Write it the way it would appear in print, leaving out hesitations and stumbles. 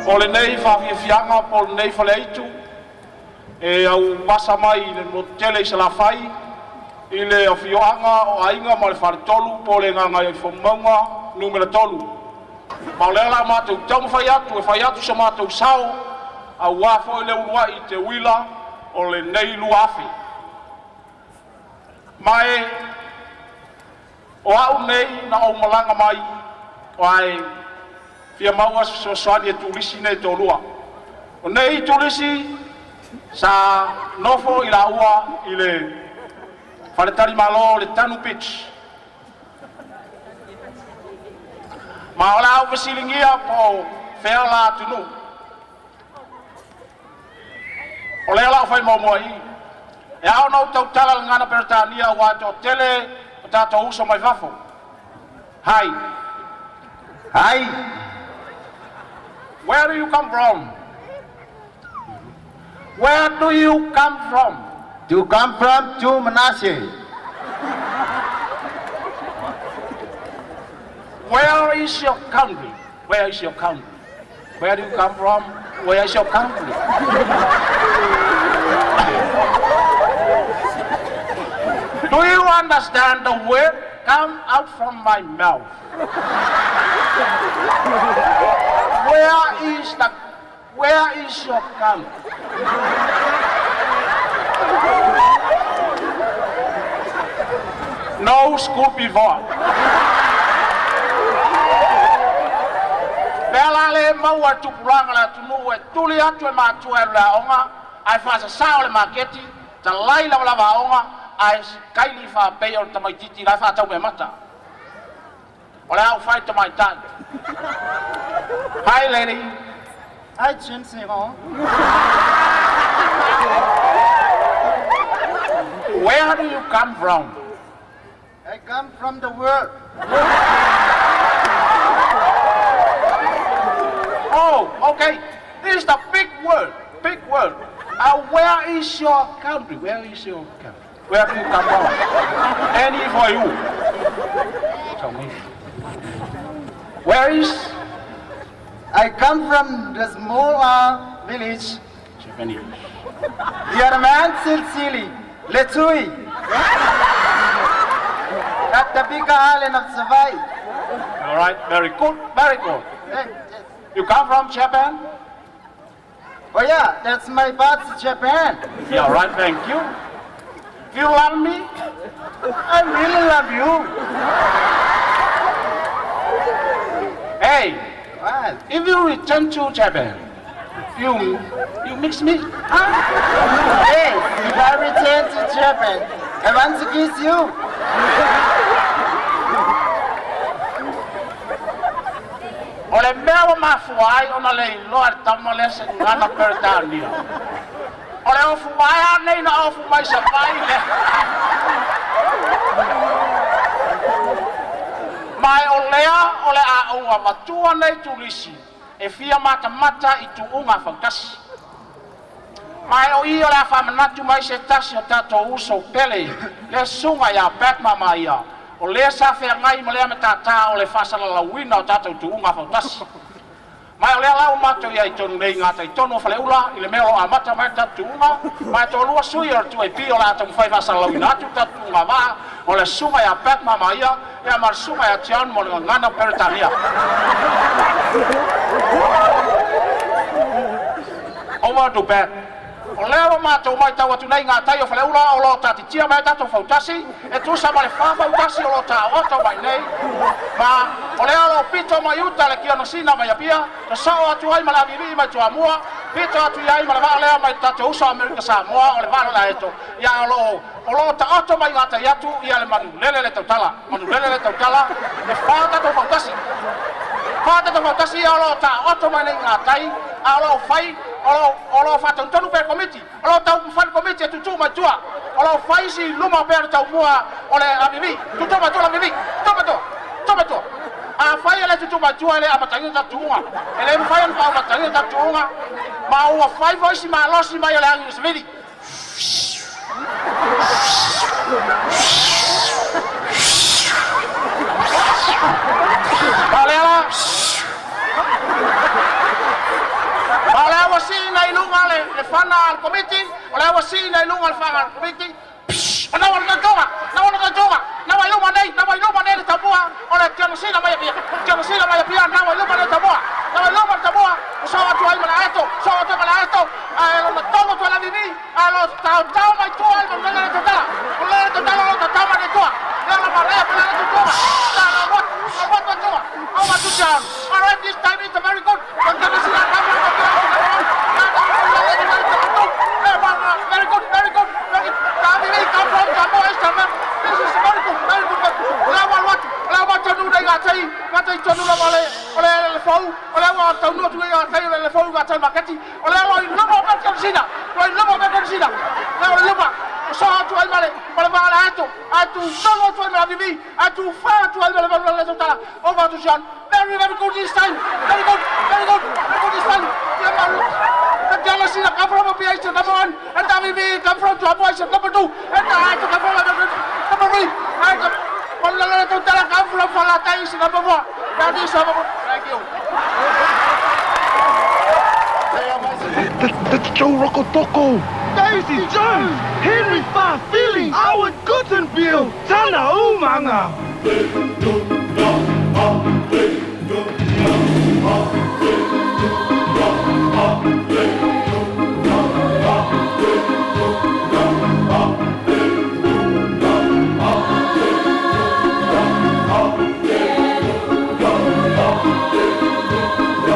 O lenei faafiafiaga po o lenei faleaitu e auvasa mai i le motu tele i Salafai i le afioaga o Aiga ma le Faletolu po o le Gagaifomauga Nu.3. Ma o lea o le a matou taumafai atu e fai atu so matou sao aua foi le uluai teuila o lenei 2000. Ma e o au nei na ou malaga mai aua e fia maua se fesoasoani e turisi nei e toalua. O nei turisi sa nofo i laua i le faletalimalo o le Tanu Beach. Ma o le a ou fesiligia po o fea la atunuu. O lea o le a ou fai muamua i i. E ao ona ou tautala i le gagana Peretania aua e toatele o tatou uso mai fafo. Hi. Hi. Where do you come from? Where do you come from? To come from to Manasseh. Where is your country? Where is your country? Where do you come from? Where is your country? Do you understand the word come out from my mouth? Where is your country? No school before. Pea la le maua tupulaga le atunuu e tuli atu e matua e le aoga ae faasasao le maketi talai lavalava aoga ae kaili faapei o le tamaititi la e faatau meamata. O le a ou fai tamaitai. Hi, lady. Hi, James Hong. Where do you come from? I come from the world. Oh, okay. This is the big word. Big word. Where is your country? Where is your country? Where do you come from? Any for you. Tell me. Where is I come from the small village. Japanese? The other man Silsili, Letui. At the big island of Savai'i. All right, very good, very good. Yes. You come from Japan? Oh yeah, that's my birth Japan. Yeah, all right, thank you. You love me? I really love you. Hey, What? if you return to Japan, you mix me? Huh? Hey, if I return to Japan, I want to kiss you. O le mea ua mafua ai ona le iloa e le tama lea se gagana Peretania. O le ofu mai a nei na ofu mai Savaii le. Ma e o lea o le a ou avatua nei turisi e fia matamata i tuuga fautasi. Ma e o i o le a faamanatu mai se tasi o tatou uso pele le susuga ia Pat Mamaia o lea sa feagai ma lea matatā o le faasalalauina o tatou tuuga fautasi. Ma o lea la ua matou i ai tonu nei i gatai tonu o Faleula i le mea o lo o amata mai le tatou tuuga, ma e toalua sui o le 2AP o le a taumafai faasalalauina atu le tatou tuuga vaa o le susuga ia Pat Mamaia ia ma le susuga ia John mo le gagana Peretania. Over to Pat. O lea ua matou matau atu nei i gatai o Faleula o lo o taatitia mai ai tatou fautasi e tusa ma le fa fautasi o lo o taoto mai nei, ma o lea o lo o pito mai uta le Kionosina mai Apia, sasoo atu ai ma le aviivii mai Toamua, pito atu i ai ma le vaa lea mai tatou uso Amerika Samoa o le vaa Lalaeto, ia o lo o taoto mai gatai atu ia le manulele le tautala, manulele le tautala, e fa tatou fautasi. Fa tatou fautasi ia o lo o taoto mai nei i gatai, a o lo o fai, o lo o faatonutonu pea le Komiti, o lo o taumafai le Komiti e tuutuu mai tua, o lo o fai si luma pea le taumua o le aviivii, tuutuu mai tua le aviivii, tuutuu mai tua, tuutuu mai tua. A fai e le tuutuu mai tua e le amataina tatou tuuga, e le mafai ona faaamataina tatou tuuga, ma ua fai foi si malosi mai o le agi o savili. Ma o lea la, fana a le Komiti, o lea ua sii nei i luga le fana a le Komiti. O naua le taitoga, naua le taitoga, naua i luma nei, naua i luma nei le tamua o le Tianosina mai Apia, Tianosina mai Apia, naua i luma nei le tamua, naua i luma le tamua, o so atu ai ma le aeto, so atu ai ma le aeto, ae lona tonu atu ai le avivi, ae lo taotao mai tua ai ma le tautala, o le tautala o lo taotao mai tua, lea la marea pa le taitoga, la la what, la what what tua, au ma tu down. All right, this time it's very good. Tianosina, very good, very good, very good. Come from Samoa is This is very good, very good. O lea ua alu atu, o lea ua taunuu nei gatai, gatai tonu lava o le, o le le fou, o lea ua taunuu atu nei gatai o le le fou gatai maketi, o lea ua i luma o Meke Sina, ua i luma o Meke Sina, lea ua i luma, o soa atu ai ma le, ma le vaa le ato, ae tu tonu atu ai ma le avivi, ae tu fa atu ai ma le valu le tautala, over to John. Very, very good this time. Very good, very good, very good this time. The Sina come from Apia is number 1, and Davivi come from Samoa is number 2, and the Ato come from number 3, and the Tautala come from Falata is number 4. That is number 4. Thank you. That's Joe Rokocoko, Daisy Jones, Henry Fa'afili, Awen Guttenbeil, Tana Umaga.